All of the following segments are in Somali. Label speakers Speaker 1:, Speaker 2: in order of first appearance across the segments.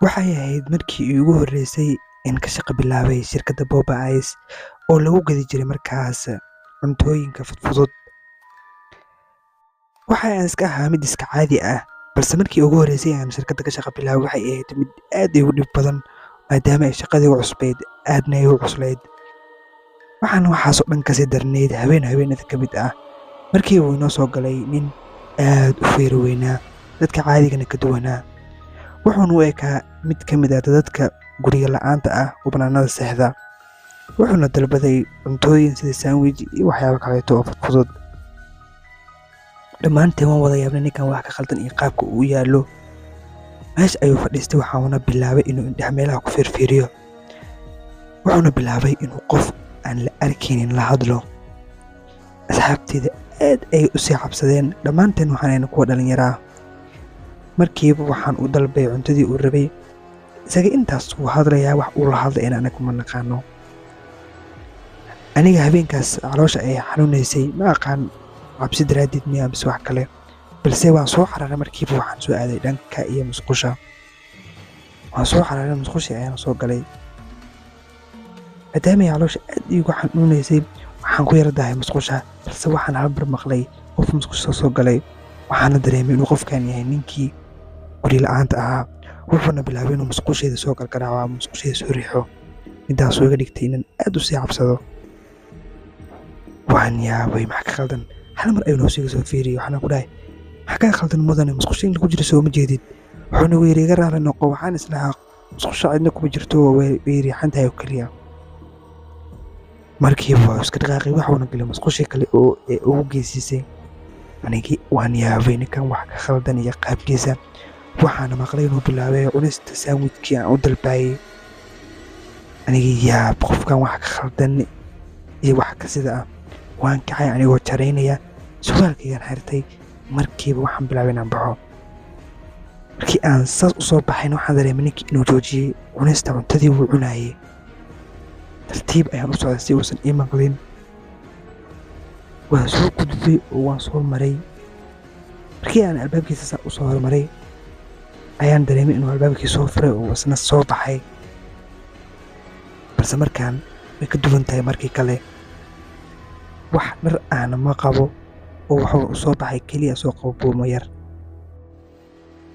Speaker 1: Waxay ahayd markii iigu horreysay in ka shaqo bilaabay shirkadda Boba Ice oo lagu gadi jiray markaas cuntooyinka fudfudud. Waxa aan iska ahaa mid iska caadi ah, balse markii ugu horreysay aan shirkadda ka shaqo bilaabay waxay ahayd mid aad iigu dhib badan, maadaama ay shaqadii u cusbayd aadna ay u cuslayd. Waxaan waxaas oo dhan kasii darnayd habeen habeenada ka mid ah markii uu inoo soo galay nin aad u feero weynaa, dadka caadigana ka duwanaa. Wuxuuna u ekaa mid ka mid ah dadka guriga la'aanta ah oo bannaanada seexda. Wuxuuna dalbaday cuntooyin sida sandwich iyo waxyaabo kaleeto oo fudfudud. Dhammaanteen waan wada yaabnay ninkan wax ka khaldan iyo qaabka uu u yaallo. Meesha ayuu fadhiistay, waxaana bilaabay inuu indhaha meelaha ku fiirfiiriyo. Wuxuuna bilaabay inuu qof aan la arkaynin la hadlo. Asxaabteyda aad ayay u sii cabsadeen, dhammaanteen waxaan kuwa dhalinyaro ah. Markiiba waxaan u dalbay cuntadii uu rabay. Isaga intaas wuu hadlayaa, wax uu la hadlayana anagu ma naqaano. Aniga habeenkaas caloosha ay xanuunaysay, ma aqaan cabsi daraaddeed miyaa mise wax kale, balse waan soo cararay. Markiiba waxaan soo aaday dhanka iyo musqusha. Waan soo cararay, musqushii ayaan soo galay. Maadaama ay caloosha aad iigu xanuunaysay, waxaan ku yara dahay musqusha, balse waxaan hal mar maqlay qof musqusha soo galay. Waxaana dareemay inuu qofkan yahay ninkii guri la'aanta ahaa. Wuxuuna bilaabay inuu musqusheeda soo gargaraaco ama musqusheeda soo riixo. Midaasoo iga dhigtay inaan aad u sii cabsado. Waan yaabay, maxaa ka khaldan? Hal mar ayuu hoos iga soo fiiriyey, waxaana ku dhahay, maxaa kaa khaldan mudane? Musqusha in lagu jiro sooma jeedid? Wuxuuna igu yidhi, iga raali noqo, waxaan islahaa musqusha cidna kuma jirto, way riixan tahay oo keliya. Markiiba waa iska dhaqaaqay, waxuuna galay musqushii kale oo ee ugu geesiisay. Anigii waan yaabay ninkan wax ka khaldan iyo qaabkiisa. Waxaana maqlay inuu bilaabay cunista sandwichkii aan u dalbayay. Anigii yaab, qofkan wax ka khaldan iyo wax ka sida ah. Waan kacay anigoo jaraynaya, surwaalkaygaan xirtay. Markiiba waxaan bilaabay inaan baxo. Markii aan saas u soo baxayn, waxaan dareemay ninkii inuu joojiyey cunista cuntadii wuu cunayay. Tartiib ayaan u socday si uusan ii maqlin. Waan soo gudbay oo waan soo maray. Markii aan albaabkiisa saa u soo hormaray, ayaan dareemay inuu albaabkii soo furay oo isna soo baxay, balse markaan way ka duwan tahay markii kale. Wax dhar ahna ma qabo oo wuxuu u soo baxay keliya soo qabo buumo yar.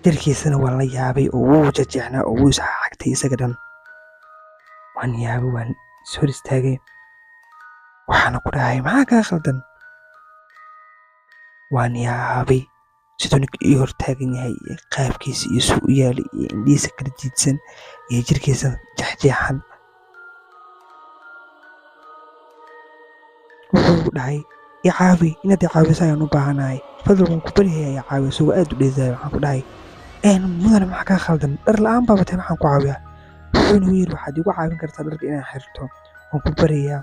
Speaker 1: Jirkiisana waan la yaabay oo wuu jejeexnaa oo wuu isxagtay isaga dhan. Waan yaabay, waan is hor istaagay, waxaana ku dhahay, maxaa kaa khaldan? Waan yaabay siduu ninka ii hortaagan yahay iyo qaabkiisa iyo suu u yaalay iyo indhihiisa kala jiidsan iyo jirkiisa jeexjeexan. Wuxuu igu dhahay, i caawi, inaad i caawiso ayaan u baahanahay, fadlan waan ku baryayaa, i caawi. Isagoo aad u dheedayo waxaan ku dhahay, mudane, maxaa kaa khaldan? Dhar la'aan baaba tahay, maxaan ku caawiyaa? Wuxuuna igu yidhi, waxaad igu caawin kartaa dharka inaan xirto, waan ku baryayaa,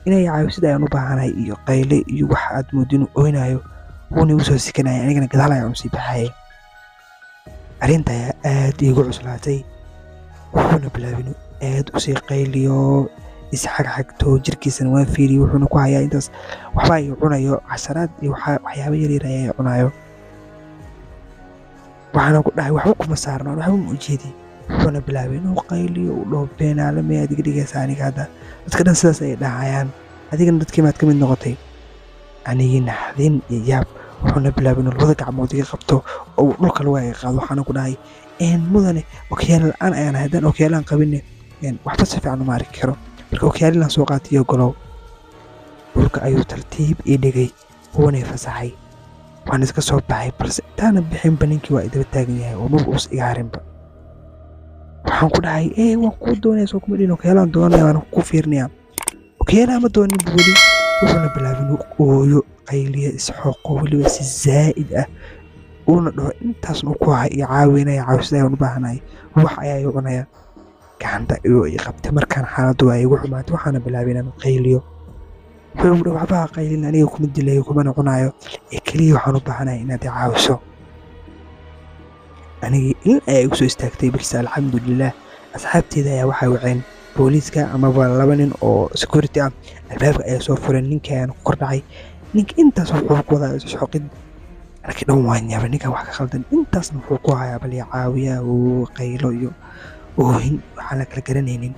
Speaker 1: inay caawisid ayaan u baahanahay. Iyo qayle iyo wax aad mooddo inuu oynayo, wuuna igu soo sikanaya, anigana gadaal ayaan usii baxayay. Arrinta ayaa aad iigu cuslaatay. Wuxuuna bilaabay inuu aad usii qayliyo, isxagxagto. Jirkiisana waan fiiriyey, wuxuuna ku hayaa intaas waxba ay cunayo, xasharaad iyo waxyaabo yaryar ayaa cunayo. Waxaana ku dhahay, waxba kuma saarno, waxba ma ujeedi. Wuxuuna bilaabay inuu qayliyo, uu dhaho, beenaale miyaad iga dhigaysaa aniga? Hadda dadka dhan sidaas ayay dhahayaan, adigana dadkii maad ka mid noqotay? Anigii naxdin iyo yaab. Wuxuuna bilaabay inuu labada gacmood iga qabto oo uu dhulka lugaha iga qaado. Waxaana ku dhahay, mudane, okiyaalo la'aan ayaan ahay, haddaan okiyaalaan qabinne waxba si fiican uma arki karo, marka okiyaalaan soo qaatay iyo golow. Dhulka ayuu tartiib ii dhigay, wuuna i fasaxay, waan iska soo baxay. Balse intaana bixinba ninkii waa idaba taagan yahay oo maba uusa iga harinba. Waxaan ku dhahay, waan kuu doonaya, soo kuma dhihin okiyaalaan doonaya, waan ku fiirinayaa, okiyaalaha ma dooninba weli. Wuxuuna bilaabay inuu ooyo, qayliyo, isxooqo, weliba si zaa'id ah, uuna dhaho intaasna uu ku hayo, i caawinaya, caawisada ayaan u baahanahay, wax ayaa igu cunaya. Gacanta ayuu i qabtay. Markaan xaaladdu waa igu xumaatay, waxaana bilaabay inaan qayliyo. Wuxuu igu dhahay, waxba ha qaylin, aniga kuma dilayo kumana cunayo, ee keliya waxaan u baahanahay inaad i caawiso. Anigii ilin ayaa igu soo istaagtay, balse alxamdulilah asxaabteyda ayaa waxay waceen booliiska amaba laba nin oo security ah. Albaabka ayaa soo fureen, ninkii ayaan ku kor dhacay. Ninka intaas wuxuu ku wadaa isxoqid. Anakii dhan waan yaabay, ninkan wax ka khaldan. Intaasna wuxuu ku hayaa bal yaa caawiya, uu qaylo iyo oohin waxaan la kala garanaynin.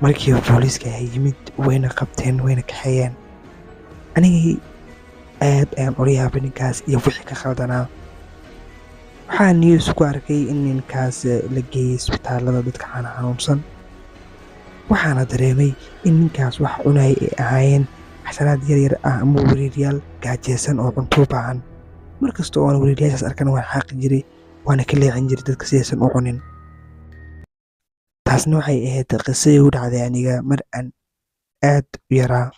Speaker 1: Markiiba booliiska ayaa yimid, wayna qabteen, wayna kaxeeyeen. Anigii aad ayaan ula yaabay ninkaas iyo wixii ka khaldanaa. Waxaa news ku arkay in ninkaas la geeyey isbitaalada dadka xanuunsan, waxaana dareemay in ninkaas wax cunaya ay ahaayeen xasharaad yar yar ah ama wariiryaal gaajeysan oo cunto u baahan. Mar kasta oo aan wariiryaashaas arkana, waan xaaqi jiray, waana ka leexin jiray dadka si aysan u cunin. Taasna waxay ahayd qiso igu dhacday aniga mar aan aad u yaraa.